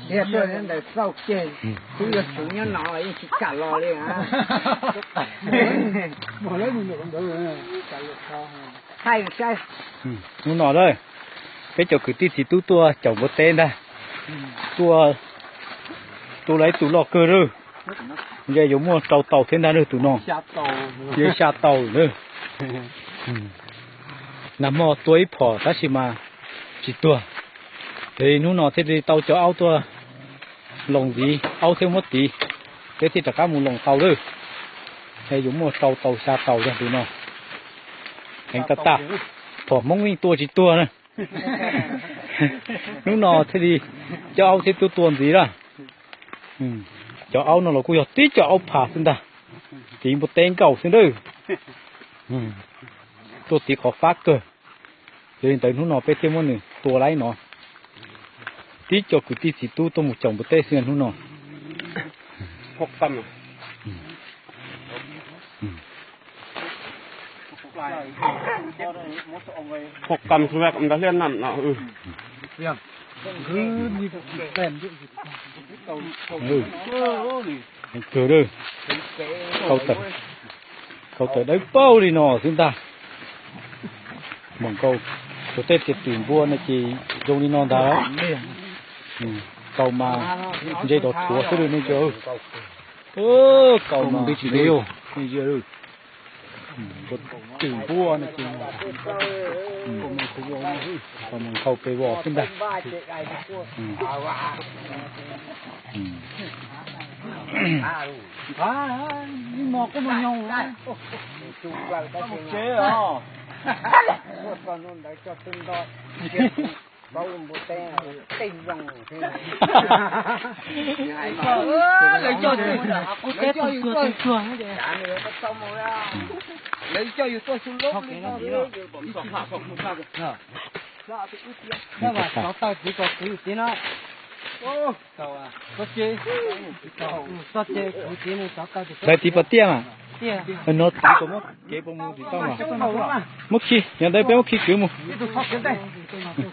Tiag tuaj ntawm xauj ceg, twb yuav tsuv nyob no yeej tsis kam los li. Thaij saib. Hnub no lawm, peb cov kwv tij txiv tub tuaj caum npua teb ntag. Tuaj, tuaj lawm ib tug loj kawg lawm. Ntshe yuav muaj rau tau thiab ntag lawm tus no. Yuav xya tau lawm. Nag hmo tua ib phom tab sis mas tsis tuag. Ces hnub no thiaj li tau cov aub tuaj loos ntxiv, aub thiab muab tiv, peb thiaj rov qab mus loos tau lawm. Ntshe yuav muaj rau tau xya tau yog tus no. Heev tag tag, phom Hmoob yeej tua tsis tuag na. Hnub no thiaj li cov aub thiaj tuaj tua ntxiv lawm. Cov aub no los kuj yog tib co aub phav xwb ntag, tiv npua teb nkaus xwb ntag. Tuaj tiv qhov fab kawg. Yog li ntawd hnub no peb thiaj muab nws tua laib no. Tib co kwv tij txiv tub tuaj mus caum npua teb xwb hnub no. Kawg, kau tawm dawb paug li no xwb ntag. Mas nkaus, tus tej tias tim npua no ces zoo li no ntag. Kau mas ntse dov thuav xwb li nej cov. Kau mas ntse, tim npua no ces kau mas nkhaus pes vos xwb ntag. Hlais tiv pas tiaj mas, no tiv pas muab kev pas mus tim toj mas, muab khi, yog ntawd peb muab khi kwv mus.